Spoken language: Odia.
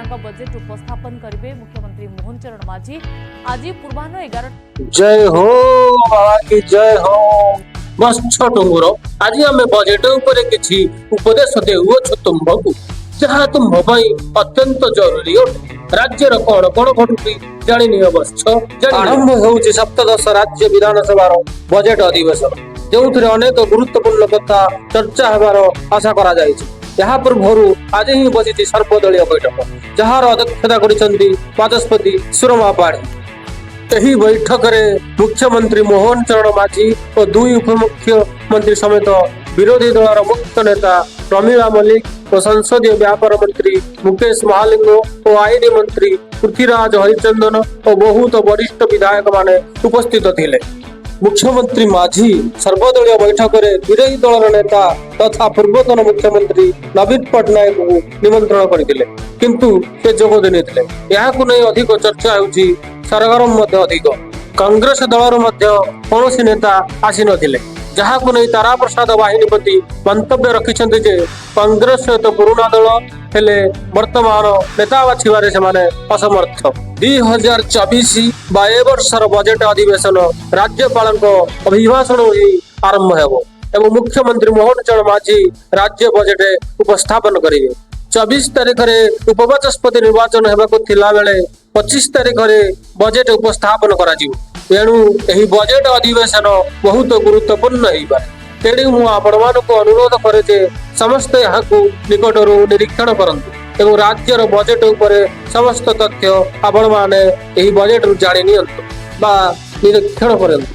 ପୂର୍ଣ୍ଣାଙ୍ଗ ବଜେଟ୍ ଉପସ୍ଥାପନ କରିବେ ମୁଖ୍ୟମନ୍ତ୍ରୀ ମୋହନ ଚରଣ ମାଝୀ। ଆଜି ପୂର୍ବାହ୍ନ 11 ଜୟ ହୋ, ବାବା କି ଜୟ ହୋ। ବତ୍ସ ଟୁଙ୍ଗୁର, ଆଜି ଆମେ ବଜେଟ ଉପରେ କିଛି ଉପଦେଶ ଦେଉଅଛୁ ତୁମ୍ଭକୁ, ଯାହା ତୁମ୍ଭ ପାଇଁ ଅତ୍ୟନ୍ତ ଜରୁରୀ ଅଟେ। ରାଜ୍ୟର କଣ କଣ ଘଟୁଛି ଜାଣିନିଅ ବତ୍ସ, ଜାଣି। ଆରମ୍ଭ ହେଉଛି 17ଶ ରାଜ୍ୟ ବିଧାନସଭାର ବଜେଟ ଅଧିବେଶନ, ଯେଉଁଥିରେ ଅନେକ ଗୁରୁତ୍ୱପୂର୍ଣ୍ଣ କଥା ଚର୍ଚ୍ଚା ହେବାର ଆଶା କରାଯାଇଛି। ଏହା ପୂର୍ବରୁ ଆଜି ହିଁ ବସିଛି ସର୍ବଦଳୀୟ ବୈଠକ, ଯାହାର ଅଧ୍ୟକ୍ଷତା କରିଛନ୍ତି ବାଚସ୍ପତି ସୁରମା ପାଢୀ। ଏହି ବୈଠକରେ ମୁଖ୍ୟମନ୍ତ୍ରୀ ମୋହନ ଚରଣ ମାଝୀ ଓ ଦୁଇ ଉପମୁଖ୍ୟମନ୍ତ୍ରୀ ସମେତ ବିରୋଧୀ ଦଳର ମୁଖ୍ୟ ନେତା ପ୍ରମିଳା ମଲ୍ଲିକ ଓ ସଂସଦୀୟ ବ୍ୟାପାର ମନ୍ତ୍ରୀ ମୁକେଶ ମହାଲିଙ୍ଗ ଓ ଆଇନ ମନ୍ତ୍ରୀ ପୃଥ୍ୱୀରାଜ ହରିଚନ୍ଦନ ଓ ବହୁତ ବରିଷ୍ଠ ବିଧାୟକମାନେ ଉପସ୍ଥିତ ଥିଲେ। ମୁଖ୍ୟମନ୍ତ୍ରୀ ମାଝୀ ସର୍ବଦଳୀୟ ବୈଠକରେ ବିରୋଧୀ ଦଳର ନେତା ତଥା ପୂର୍ବତନ ମୁଖ୍ୟମନ୍ତ୍ରୀ ନବୀନ ପଟ୍ଟନାୟକଙ୍କୁ ନିମନ୍ତ୍ରଣ କରିଥିଲେ, କିନ୍ତୁ ସେ ଯୋଗ ଦେଇନଥିଲେ। ଏହାକୁ ନେଇ ଅଧିକ ଚର୍ଚ୍ଚା ହେଉଛି, ସରଗରମ ମଧ୍ୟ ଅଧିକ। କଂଗ୍ରେସ ଦଳରୁ ମଧ୍ୟ କୌଣସି ନେତା ଆସିନଥିଲେ, ଯାହାକୁ ନେଇ ତାରାପ୍ରସାଦ ବାହିନୀପତି ମନ୍ତବ୍ୟ ରଖିଛନ୍ତି ଯେ କଂଗ୍ରେସ ସହିତ ପୁରୁଣା ଦଳ ହେଲେ ବର୍ତ୍ତମାନ ନେତା ବାଛିବାରେ ସେମାନେ ଅସମର୍ଥ। 2024 ବା ଏ ବର୍ଷର ବଜେଟ ଅଧିବେଶନ ରାଜ୍ୟପାଳଙ୍କ ଅଭିଭାଷଣ ହିଁ ଆରମ୍ଭ ହେବ ଏବଂ ମୁଖ୍ୟମନ୍ତ୍ରୀ ମୋହନ ଚରଣ ମାଝୀ ରାଜ୍ୟ ବଜେଟ ଉପସ୍ଥାପନ କରିବେ। 24 ତାରିଖରେ ଉପବାଚସ୍ପତି ନିର୍ବାଚନ ହେବାକୁ ଥିଲା ବେଳେ 25 ତାରିଖରେ ବଜେଟ ଉପସ୍ଥାପନ କରାଯିବ। ତେଣୁ ଏହି ବଜେଟ ଅଧିବେଶନ ବହୁତ ଗୁରୁତ୍ୱପୂର୍ଣ୍ଣ ହେଇପାରେ। ତେଣୁ ମୁଁ ଆପଣମାନଙ୍କୁ ଅନୁରୋଧ କରେ ଯେ ସମସ୍ତେ ଏହାକୁ ନିକଟରୁ ନିରୀକ୍ଷଣ କରନ୍ତୁ ଏବଂ ରାଜ୍ୟର ବଜେଟ ଉପରେ ସମସ୍ତ ତଥ୍ୟ ଆପଣମାନେ ଏହି ବଜେଟରୁ ଜାଣି ନିଅନ୍ତୁ ବା ନିରୀକ୍ଷଣ କରନ୍ତୁ।